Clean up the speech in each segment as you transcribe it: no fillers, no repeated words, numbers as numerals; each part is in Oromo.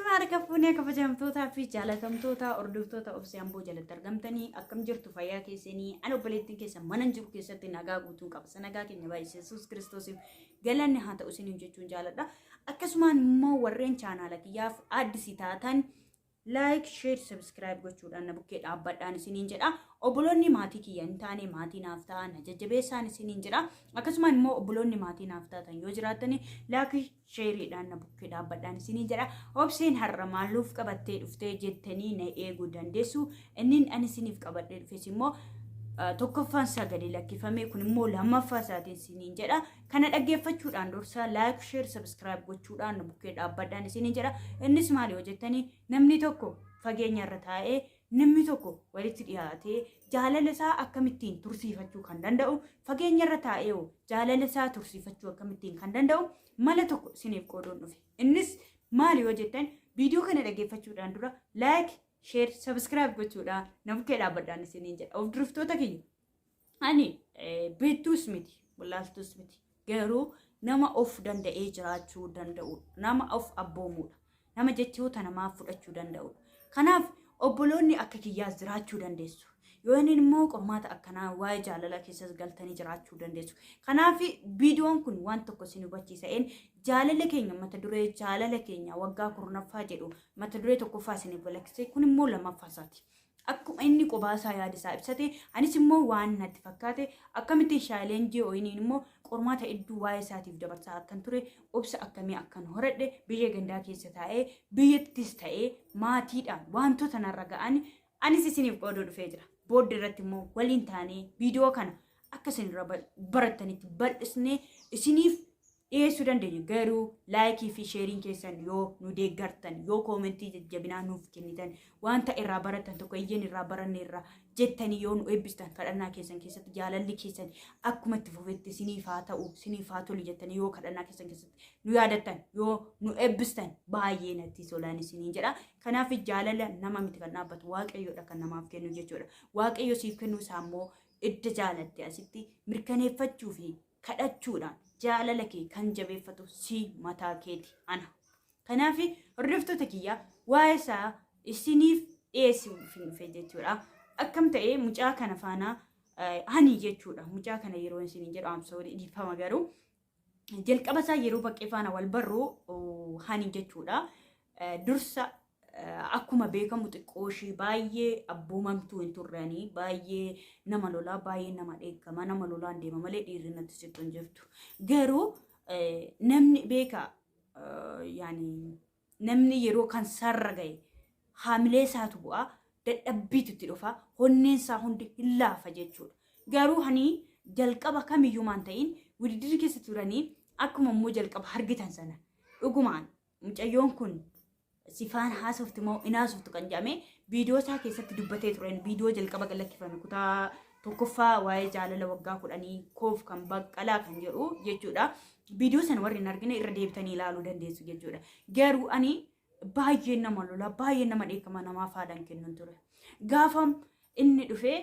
Asuma harka fuunee kabajamtootaa fi jaalatamtoota hordoftoota Obsee Amboo jalatti argamtanii, akkam jirtu? Fayyaa keessanii? Ani obboleettiin keessa mana jiru keessatti nagaa guutuun qaba. Nagaa keenya baay'isee Yesuus Kiristoosiif galanni haa ta'u isiniin jechuun jaaladha. Akkasumaan immoo warreen chaanaala kiyyaaf addisii taatan like, share, subscribe gochuudhaan na bukkee dhaabbadhaan isiniin jedha. Obboloonni maatii kiyya hin taane maatii naaf ta'an, na jajjabeessaan isiniin jedha. Akkasumaan immoo obboloonni maatii naaf taatan yoo jiraatani like, shareiidhaan na bukkee dhaabbadhaan isiniin jedha. Obseen har'a maaluuf qabattee dhuftee jettanii na eeguu dandeessu. Inni ani isiniif qabadhee dhufes immoo tokkoffaan isaa gadi lakkifame, kun immoo lammaffaa isaatiin isiniin jedha. Kana dhaggeeffachuudhaan dursa like, share, subscribe gochuudhaan na bukkee dhaabbadhaan isiniin jedha. Innis maali yoo jettanii, namni tokko fageenya irra taa'ee, namni tokko walitti dhiyaatee jaalala isaa akkamittiin tursiifachuu kan danda'u, fageenya irra taa'ee jaalala isaa tursiifachuu akkamittiin kan danda'u mala tokko isiniif qooduun dhufe. Innis maali yoo jettan, viidiyoo kana dhaggeeffachuudhaan dura like, share, subscribe gochuudhaan na bukkee dhaabbadhaan isiniin jedha. Hordoftoota kiyya, ani beektuus miti, wallaaltuus miti, garuu nama of danda'ee jiraachuu danda'udha. Nama of abboomuudha. Nama jechoota namaa fudhachuu danda'udha. Kanaaf obboloonni akka kiyyaas jiraachuu dandeessu. Yoo inni immoo qormaata akkanaa waa'ee jaalala keessas galtanii jiraachuu dandeessu. Kanaaf viidiyoon kun waan tokko isin hubachiisa'een jaalala keenya, mata duree jaalala keenya waggaa 10ffaa jedhu mata duree tokkoffaa isiniif galaksise, kun immoo lammaffaa isaati. Akkuma inni qobaasaa yaada isaa ibsate, anis immoo waan natti fakkaate akkamittiin challenge wayiniin immoo qormaata hedduu waa'ee isaatiif dabarsaa akkan ture, obsa akkamii akkan horadhe, biyya gandaa keessa taa'ee, biyyattis ta'ee maatiidhaan wantoota narra ga'an anis isiniif qooduu dhufee jira. Booddee irratti immoo waliin taanee viidiyoo kana akka isin irra barattanitti bal'isnee isiniif dhiyeessuu dandeenya. Garuu likeii fi shareiin keessan yoo nu deeggartan, yoo commentii jajjabinaa nuuf kennitan, wanta irraa baratan tokko iyyeen irraa baranne irraa jettanii yoo nu eebbistan, kadhannaa keessan keessatti jaalalli keessan akkuma itti fufetti isiniif haa ta'u, isiniif haa tolu jettanii yoo kadhannaa keessan keessatti nu yaadattan, yoo nu eebbistan baay'ee natti tolaan isiniin jedha. Kanaaf jaalala nama miti kan dhaabbatu, Waaqayyoodha kan namaaf kennu jechuudha. Waaqayyo siif kennuu isaa immoo idda jaalatte asitti mirkaneeffachuu fi kadhachuudhaan jaalala kee kan jabeeffatu si mataa keeti ana. Kanaaf hordoftoota kiyya, waa'ee isaa isiniif dhiyeessuuf hin dhufe jechuudha. Akkam ta'ee mucaa kana faana ani jechuudha. Mucaa kana yeroo isiniin jedhu, I'm sorry, dhiifama, garuu jalqaba isaa yeroo baqqee faana wal barru hani jechuudha. Dursa akkuma beekamu xiqqoo ishii baay'ee abboomamtuu hin turreanii, baay'ee nama lolaa, baay'ee nama dheekkama, nama lolaan deema malee dhiirri natti siqu hin jirtu. Garuu namni beeka, yaani namni yeroo kan sarara ga'e haamilee isaatu bu'aa, dadhabbiitu itti dhufa, honneen isaa hundi hin laafa jechuudha. Garuu hani jalqaba kamiyyuu maan ta'in wididdiri keessa turanii, akkuma immoo jalqaba argitan sana dhugumaan mucayyoon kun sifaan haasofti moo hin haasoftu kan jedhame viidiyoo isaa keessatti dubbatee turen, viidiyoo jalqaba galakkifame kutaa tokkoffaa waa'ee jaalala waggaa 10 koof kan baqqalaa kan jedhu jechuudha. Viidiyoo sana warri hin argine irra deebitanii ilaaluu dandeessu jechuudha. Garuu ani baay'ee nama lola, baay'ee nama dheekkama, namaaf haalaan kennuun ture. Gaafa inni dhufee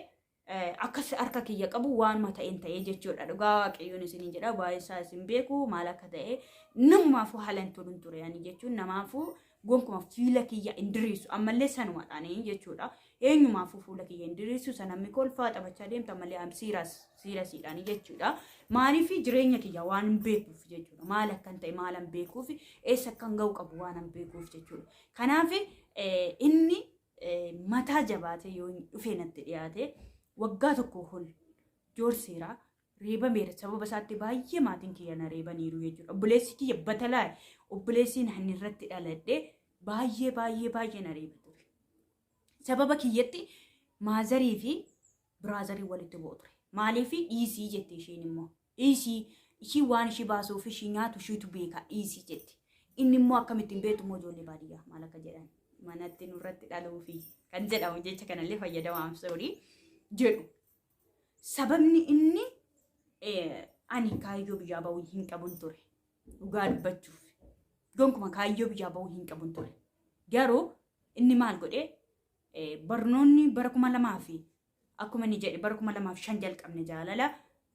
akkas harka kiyya qabu waanuma ta'een ta'ee jechuudha. Dhugaa Waaqayyoon isiniin jedha, waa'ee isaa isin beeku maal akka ta'e namumaafuu haala hin toluun ture ani jechuun, namaafuu gonkuma fuula kiyya hin diriirsu, ammallee sanumadhaan jechuudha. Eenyumaafuu fuula kiyya hin diriirsu, sanamni kolfaa taphachaa deemta malee am seriousiidhaan jechuudha. Maaliif? Jireenya kiyya waan hin beekuuf jechuudha. Maal akkan ta'e maal hin beekuuf, eessa akkan ga'u qabu waan hin beekuuf jechuudha. Kanaaf inni mataa jabaatee yoo dhufee natti dhiyaate waggaa tokko ol joorseera, reebameera. Sababa isaatti baay'ee maatiin kiyya na reebaniiru jechuudha. Obboleessi kiyya batalaa, obboleessiin ani irratti dhaladhe baay'ee baay'ee baay'ee na reeba ture. Sababa kiyyatti motherii fi brotherii walitti bu'u ture. Maaliif? Dhiisii jette isheen immoo. Dhiisii, ishii waan ishii baasuuf ishii nyaatu ishiitu beeka, dhiisii jetti. Inni immoo akkamittiin beektu immoo ijoollee baadiyyaa maal akka jedhan, manatti nurratti dhaluu fi kan jedhamu jecha kanallee fayyadama, I'm sorry, jedhu. Sababni inni ani kaayyoo biyyaa bahuu hin qabun ture. Dhugaa dubbachuuf. Gonkuma kaayyoo biyyaa bahuu hin qabun ture. Garuu inni maal godhee, barnoonni bara 2000 fi akkuma inni jedhe bara 2005 jalqabne jaalala,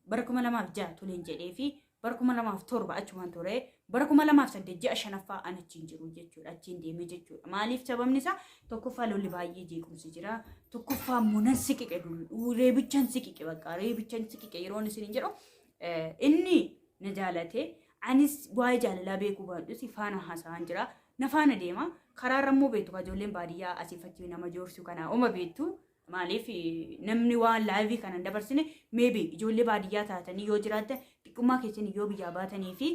bara 2006 toleen jedhee fi Bara 2007 achumaan ture. Bara 2008 ji'a shanaffaa an achiin jiru jechuudha. Achiin deeme jechuudha. Maaliif sababni isaa tokkoffaa lolli baay'ee jeequmsi jira. Tokkoffaa immoo nan siqiqe reebichan siqiqe bakka reebichan siqiqe yeroon isin jedhu inni na jaalate anis waa'ee jaalalaa beekuu baadhus faana haasa'aan jira. Na faana deema. Karaarra immoo beektu ijoolleen baadiyyaa asiif achi nama joorsuu kana oma beektu. Maaliif namni waan live kana hin dabarsine maybe ijoollee baadiyyaa taatanii yoo jiraattan xiqqummaa keessan yoo biyyaa baatanii fi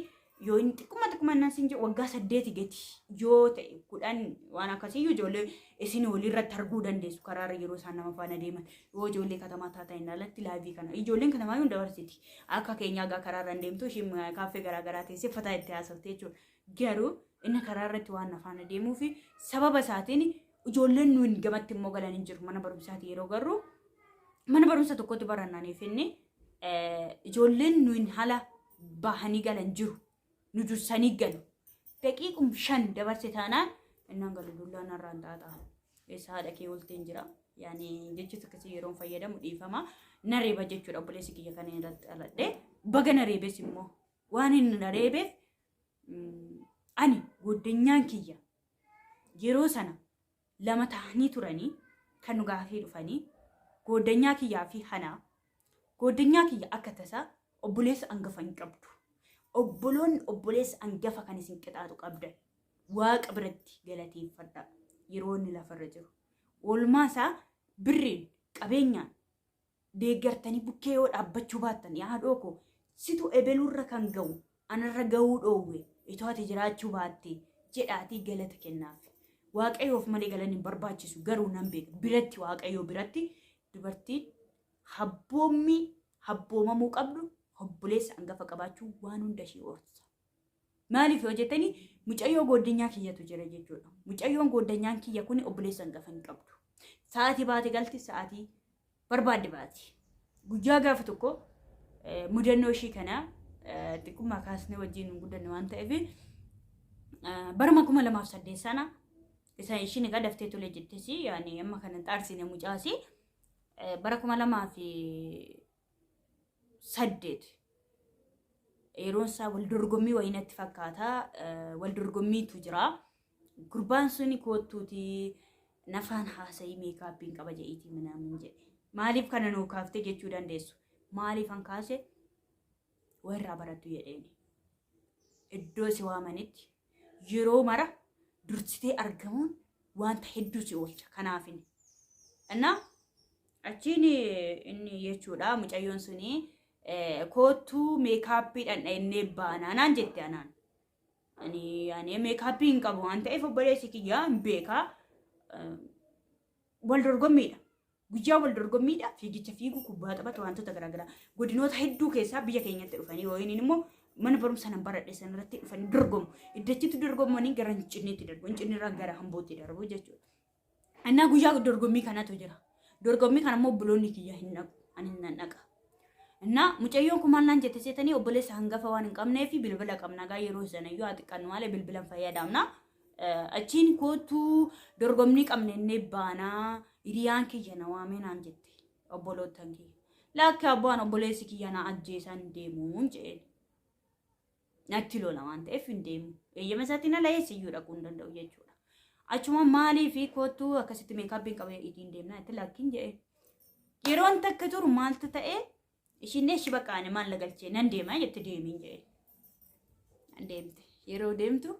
yoo inni xiqquma xiqquma innaan siin jedhu waggaa 8 gati yoo ta'e 10 waan akkasiyyuu ijoollee isin walirratti arguu dandeessu karaarra yeroo isaan nama faana deeman yoo ijoollee katamaa taatan hin alatti live kana ijoolleen katamaa yoo dabarsiti akka keenyaa gaa karaarra hin deemtu ishiin kaaffee garaagaraa teessee fataa itti haasofte jechuudha. Garuu inni karaa irratti waan na faana deemuu fi sababa isaatiin ijoolleen nuyi gamatti immoo galan hin jiru mana barumsaati yeroo garuu mana barumsa tokkotti barannaniif inni ijoolleen nuyi hala bahanii galan jiru nu dursanii galu daqiiqum 5 dabarse taanaan innaan galu dullaan narraan xaaxaa eessa haadha kee olteen jira yaani jecha akkasii yeroon fayyadamu dhiifama na reeba jechuudha obboleessi kiyya kana irratti dhaladhe baga na reebes immoo waan inni na reebeef ani goddanyaan kiyya yeroo sana lama ta'anii turanii kan nu gaafii dhufanii gooddanyaa kiyyaa fi hanaa gooddanyaa kiyya akka tasaa obboleessa angafa hin qabdu. Obboloonni obboleessa angafa kan isin qixaaxu qabdan waaqa biratti galateeffadha yeroo inni lafarra jiru. Oolmaa isaa birriin qabeenyaan deeggartanii bukkee yoo dhaabbachuu baattan yaa haadhoo koo situ ebeluurra kan ga'u anarra ga'uu dhoowwe itoo ati jiraachuu baatte jedhaatii galata kennaaf. Waaqayyoof malee galanni hin barbaachisu garuu nan beeka biratti waaqayyoo biratti dubartiin habboommii habboomamuu qabdu obboleessa angafa qabaachuu waan hunda ishee oolcha. Maaliif yoo jettanii mucayyoo gooddinyaa kiyyatu jira jechuudha. Mucayyoon gooddanyaan kiyya kun obboleessa hangafa hin qabdu. Sa'aatii baate galti, sa'aatii barbaadde baati. Guyyaa gaafa tokko mudannoo ishii kana xiqqummaa kaasnee wajjin guddanne waan ta'eef baruma 2008 sana isa ishiin egaa daftee tole jettesi yaani amma kana xaarsine mucaasi bara 2008 yeroon isaa wal dorgommii wayii natti fakkaata. Wal dorgommiitu jira. Gurbaan suni koottuuti nafaan haasa'ii meekaappiin qaba jedhiitii minaamin jedhe. Maaliif kana nuu kaaftee jechuu dandeessu. Maaliif an kaase warraa barattu jedheeni. Iddoo si waamanitti yeroo mara dursitee argamuun wanta hedduu si oolcha kanaafini. Innaa achiin inni jechuudha mucayyoon suni koottuu meekaappiidhaan dhahennee baanaa naan jette anaan. Ani ani meekaappii hin qabu waan ta'eef obboleessi kiyyaa hin beekaa. Wal dorgommiidha. Guyyaa wal dorgommiidha fiigicha fiiguu kubbaa taphatu wantoota garaagaraa godinoota hedduu keessaa biyya keenyatti dhufanii yookiin immoo mana barumsa nan baradhe sanarratti dhufanii dorgomu. Iddachitti dorgomanii gara Hincinniitti darbu. Hincinniirraa gara Hambootti darbu jechuudha. Innaa guyyaa dorgommii kanatu jira. Dorgommii kana immoo obboloonni kiyya hin dhaqu. Ani nan dhaqa. Innaa mucayyoon kun maal naan jette seetanii obboleessa hangafa waan hin qabneef bilbila qabna gaa yeroo sana iyyuu haa xiqqannu malee bilbilan fayyadamna. Achiin kootuu dorgommii qabne innee baanaa hiriyaan kiyya na waamee naan jette obboloottan kiyya. Lakki abbaan obboleessi kiyya na ajjeesaan deemuun jedheen. Natti lola waan ta'eef hin deemu. Eeyyama isaatiin ala eessayyuu dhaquu hin danda'u jechuudha. Achuma maalii fi koottuu akkasitti meekaappiin qabee ittiin deemnaa itti lakkiin jedhee. Yeroon takka turu maaltu ta'ee ishiin eeshi bakka ani maal na galchee nan deemaa jette deemiin jedhee. Nan deemte. Yeroo deemtu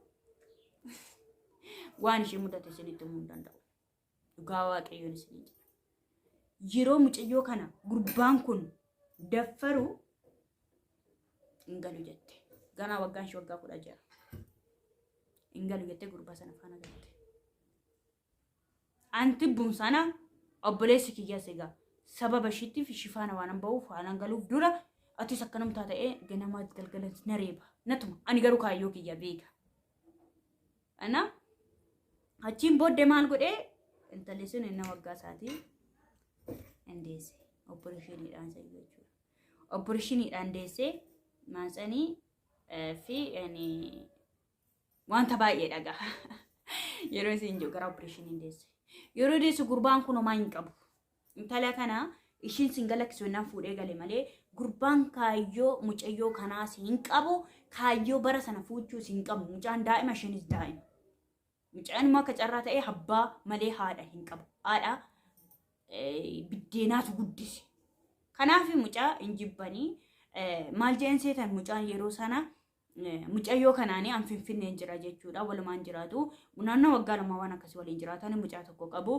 waan ishee mudate isinitti himuu hin danda'u. Dhugaa waaqayyoon isiniin jedha. Yeroo mucayyoo kana gurbaan kun daffaru hin galu jette. Ganaa waggaan ishee waggaa 16. Hin galu jettee gurbaa sana faana galte. Anti sana obboleessi kiyyaas egaa sababa ishiittiif ishii faana waan ba'uuf waan galuuf dura atis akkanumtaa ta'ee ganamaa galgala na reeba. Natuma ani garuu kaayyoo kiyya beeka. Ana achiin booddee maal godhee intalli sun inni waggaa isaatii hin deesse. Opereeshiniidhaan isa jechuudha. Opereeshiniidhaan deessee maatsanii fi wanta baay'ee dhagaa. Yeroo isin jiru gara opereeshinii deesse. Yeroo deessu gurbaan kun homaa hin qabu. Intala kana ishiin sin galakkisu innaan fuudhee gale malee Gurbaan kaayyoo mucayyoo kanaas hin qabu, kaayyoo bara sana fuuchuus hin qabu. Mucaan daa'ima, isheenis daa'ima. Mucaan immoo akka carraa ta'ee abbaa malee haadha hin qabu. Haadha biddeenaatu guddise. Kanaaf mucaa hin jibbanii maal jeen seetan mucaan yeroo sana mucayyoo kanaanii an Finfinneen jira jechuudha. Walumaan jiraatu. Naannoo waggaa 2 waan akkasii waliin jiraatan, mucaa tokko qabu.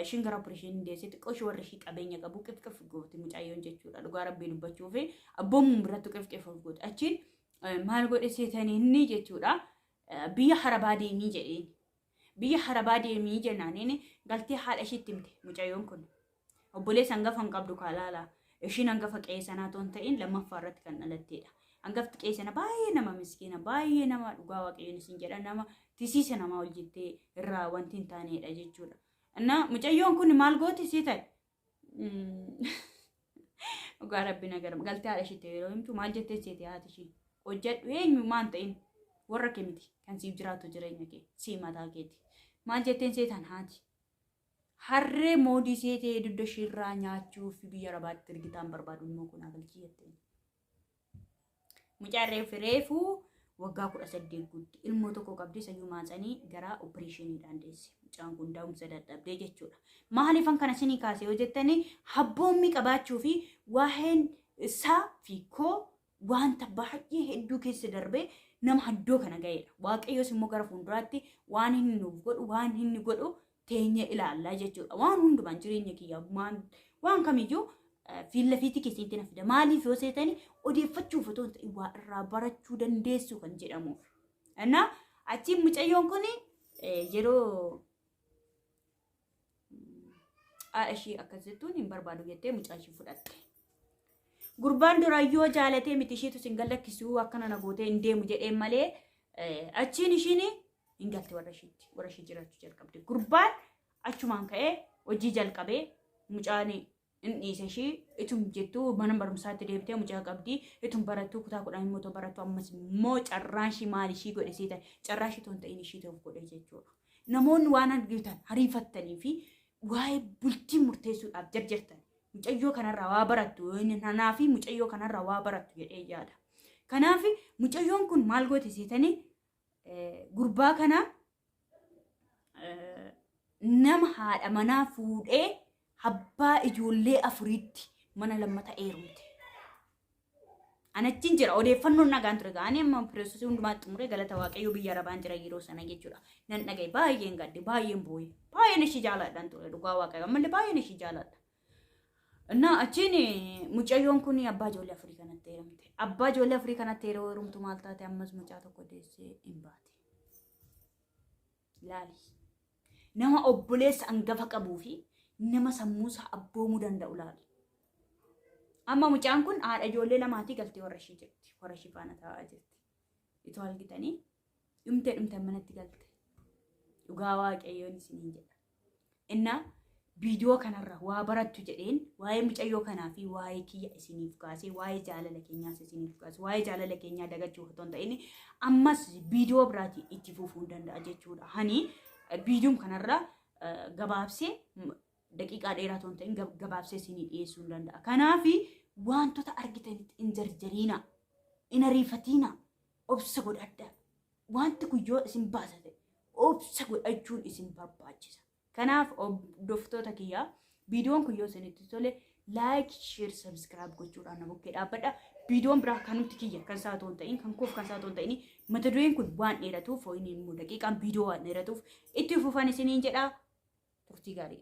Ishiin gara opereeshinii deessee xiqqoo ishee warri ishii qabeenya qabu qifqif gooti mucayyoon jechuudha. Dhugaa rabbii dubbachuu fi abboon biratti qifqif of gooti. Achiin maal godhe seetanii inni jechuudha. Biyya harabaa deemii jedheen. Biyya harabaa deemii jennaaniin galtee haadha ishiitti himte mucayyoon kun. Obboleessa hangafa hin qabdu kaalaala. Ishiin hangafa qe'ee sanaa otoo hin ta'in lammaffaa irratti kan dhalatteedha. Hangafti qe'ee sana baay'ee nama miskiina, baay'ee nama dhugaa waaqayyoon isin jedha, nama tisiisa namaa ol jettee irraa wanti hin taaneedha jechuudha. Innaa mucayyoon kun maal gooti sii ta'e? Dhugaa rabbi na garma. Galtee haadha ishiitti yeroo himtu maal jettee seete haati ishii? Hojjedhu, eenyu maan ta'in warra kee miti kan siif jiraatu, jireenya kee sii mataa keeti. Maal jetteen seetan haati? Harree moodii seetee dugda ishiirraa nyaachuuf biyya arabaatti ergitaan barbaadu immoo kun agalchii jetteen. Mucaan reefu reefuu waggaa 18 guutti. Ilmoo tokko qabdi, sayyuu maatsanii garaa opereeshiniidhaan deesse. Mucaan kun da'umsa dadhabdee jechuudha. Maaliifan kana isinii kaase yoo jettanii, abboommii qabaachuu fi waa'een isaa fi koo wanta baay'ee hedduu keessa darbee nama haddoo kana ga'eedha. Waaqayyos immoo gara fuulduraatti waan inni nuuf godhu, waan inni godhu teenyee ilaallaa jechuudha. Waan hundumaan jireenya kiyya waan kamiyyuu fiilla fiitii keessatti na fida. Maaliif yoo seetani, odeeffachuuf otoo hin ta'in waa irraa barachuu dandeessu kan jedhamuuf. Innaa achiin mucayyoon kun yeroo haadha ishii akkas jettuun hin barbaadu jettee mucaa ishii fudhatte. Gurbaan durayyoo jaalatee miti, ishiitu sin gallakkisuu akkana na gootee hin deemu jedheen malee achiin ishiin hin galte warra ishiitti, warra ishii jiraachuu jalqabde. Gurbaan achumaan ka'ee hojii jalqabee mucaan hin dhiise ishii itum jettuu mana barumsaatti deebitee mucaa qabdi, itum barattuu kutaa 10 immoo barattu. Ammas immoo carraan ishii maal ishii godhe seetan? Carraa ishii toon ta'in ishii ta'uuf godhe jechuudha. Namoonni waan argitan hariifattanii fi waa'ee bultii murteessuudhaaf jarjartan mucayyoo kanarraa waa barattu kanaa fi mucayyoo kanarraa waa barattu jedhee yaada. Kanaaf mucayyoon kun maal goote seetanii? Gurbaa kana nama haadha manaa fuudhee abbaa ijoollee afuriitti mana lammata heerumte. Anachin jira, odeeffannoon nagaan ture ga'anii amma pireesosii hundumaa xumuree galata waaqayyoo biyya arabaan jira yeroo sana jechuudha. Nan dhagaye, baay'een gadde, baay'een boo'e, baay'een ishii jaaladhaan ture, dhugaa waaqayyo ammallee baay'een ishii jaaladha. Innaa achiin mucayyoon kun abbaa ijoollee afurii kanatti heerumte. Abbaa ijoollee afurii kanatti yeroo heerumtu maal taate? Ammas mucaa tokko deessee hin baate. Laali. Nama obboleessa hangafa qabuu fi nama sammuusaa abboomuu danda'u laali. Amma mucaan kun haadha ijoollee lamaatii galtee warra ishii jirti. Warra ishii faana taa'aa jirti. Itoo argitanii dhumtee dhumtee manatti galte. Dhugaa waaqayyoon isiniin jedha. Innaa viidiyoo kanarra waa barattu jedheen waa'ee mucayyoo kanaa fi waa'ee kiyya isiniif kaasee, waa'ee jaalala keenyaas isiniif kaasee, waa'ee jaalala keenyaa dagachuu otoo hin ta'in ammas viidiyoo biraatii itti fufuu hin danda'a jechuudha. Hani viidiyoon kanarra gabaabsee, daqiiqaa dheeraa otoo hin ta'in gabaabsee isinii dhiyeessuu hin danda'a. Kanaaf wantoota argitanitti hin jarjariina, hin ariifatiina, obsa godhadhaa. Wanti kun yoo isin baasa ta'e obsa godhachuun isin barbaachisa. Kanaaf hordoftoota kiyyaa, viidiyoon kun yoo isinitti tole like, share, subscribe gochuudhaan na bukkee dhaabbadha. Viidiyoon biraa kan nuti kiyya kan isaa otoo hin ta'in, kan koof kan isaa otoo hin ta'in, mata dureen kun waan dheeratuuf, ho'inni immoo daqiiqaan viidiyoo waan dheeratuuf itti fufan isiniin jedha. Turtii gaarii.